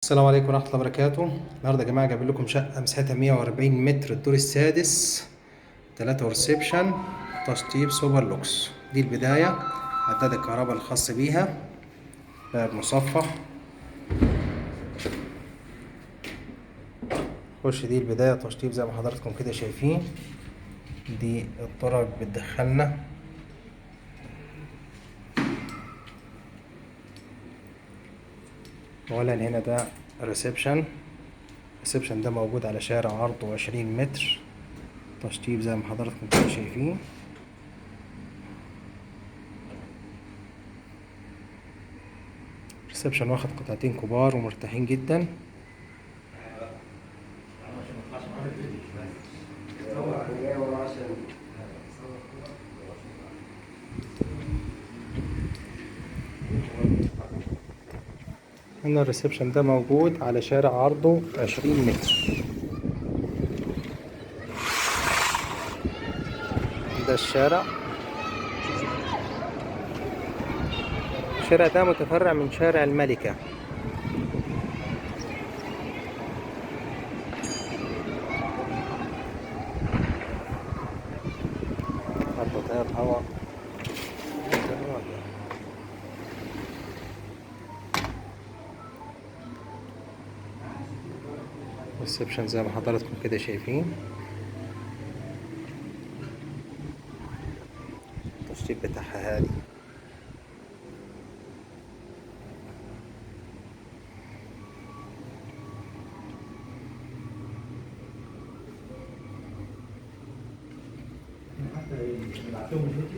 السلام عليكم ورحمة الله وبركاته. النهاردة يا جماعة جايب لكم شقة مساحتها 140 متر، الدور السادس، 3 reception، تشطيب super lux. دي البداية، عداد الكهرباء الخاص بيها، باب مصفح. خش، دي البداية تشطيب زي ما حضراتكم كده شايفين. دي الطرق بتدخلنا. اولا هنا ده reception، ال reception ده موجود على شارع عرضه 20 متر، تشطيب زي ما حضراتكم كده شايفين. reception واخد قطعتين كبار ومرتاحين جدا. هنا ال reception ده موجود على شارع عرضه 20 متر. ده الشارع، الشارع ده متفرع من شارع الملكة. برضه تيار هواء. ريسبشن زي ما حضراتكم كده شايفين، التشطيب بتاعها هادي.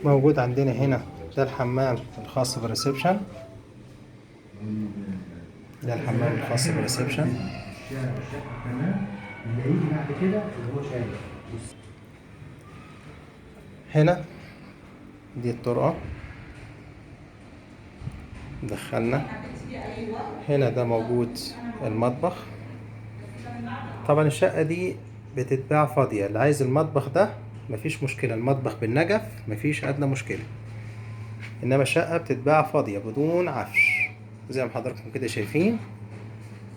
موجود عندنا هنا ده الحمام الخاص بال reception، ده الحمام الخاص بال reception. هنا دي الطرقة دخلنا. هنا ده موجود المطبخ. طبعا الشقة دي بتتباع فاضية، اللي عايز المطبخ ده مفيش مشكلة، المطبخ بالنجف مفيش أدنى مشكلة، إنما الشقة بتتباع فاضية بدون عفش زي ما حضراتكم كده شايفين.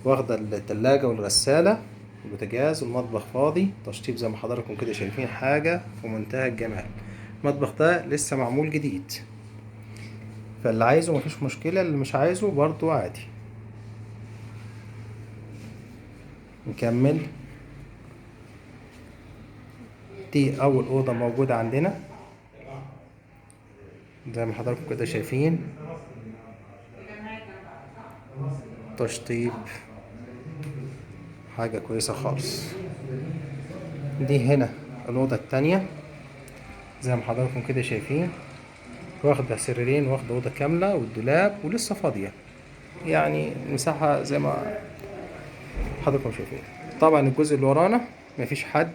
واخدة التلاجة والغسالة والبوتاجاز والمطبخ فاضي، تشطيب زي ما حضراتكم كده شايفين، حاجة في منتهى الجمال. المطبخ ده لسه معمول جديد، فاللي عايزه مفيش مشكلة، اللي مش عايزه برضو عادي. نكمل. دي أول أوضة موجودة عندنا زي ما حضراتكم كده شايفين، تشطيب حاجة كويسة خالص. دي هنا الأوضة التانية زي ما حضراتكم كده شايفين، واخدة سريرين، واخدة أوضة كاملة والدولاب، ولسه فاضية، يعني مساحة زي ما حضراتكم شايفين. طبعا الجزء اللي ورانا مفيش حد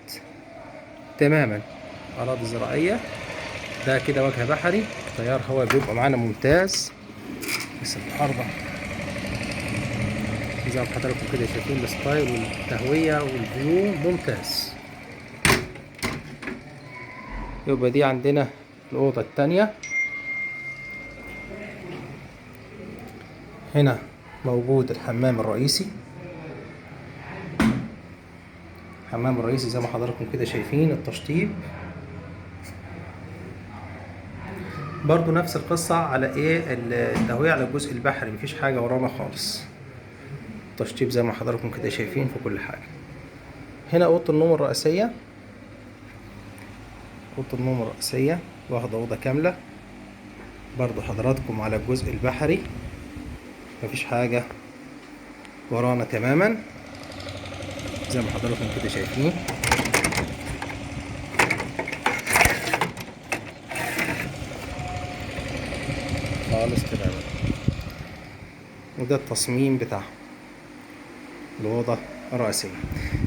تماما، أراضي زراعية. ده كده وجه بحري، تيار هواء بيبقى معانا ممتاز. بس النهارده زي ما حضراتكم كده شايفين ال style والتهوية وال view ممتاز. يبقى دي عندنا الأوضة التانية. هنا موجود الحمام الرئيسي، الحمام الرئيسي زي ما حضراتكم كده شايفين التشطيب. برضو نفس القصة على ايه التهوية على الجزء البحري، مفيش حاجة ورانا خالص، تشطيب زي ما حضراتكم كده شايفين في كل حاجة. هنا أوضة النوم الرئيسية، أوضة النوم الرئيسية واخدة أوضة كاملة برضو حضراتكم على الجزء البحري، مفيش حاجة ورانا تماما زي ما حضراتكم كده شايفين. خالص تماما. وده التصميم بتاعها الأوضة الرئيسية.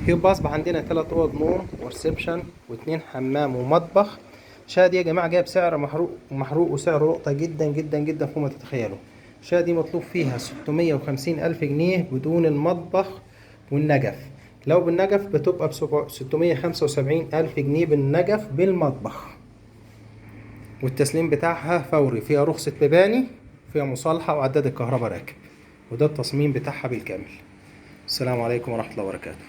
يبقى أصبح عندنا 3 أوض نوم و reception و2 حمام ومطبخ. الشقة دي يا جماعة جاية بسعر محروق محروق وسعر لقطة جدا جدا جدا فوق ما تتخيلوا. الشقة دي مطلوب فيها 650 ألف جنيه بدون المطبخ والنجف. لو بالنجف بتبقى ب 675 ألف جنيه بالنجف بالمطبخ، والتسليم بتاعها فوري، فيها رخصة مباني، فيها مصالحة وعداد الكهرباء راكب. وده التصميم بتاعها بالكامل. السلام عليكم ورحمة الله وبركاته.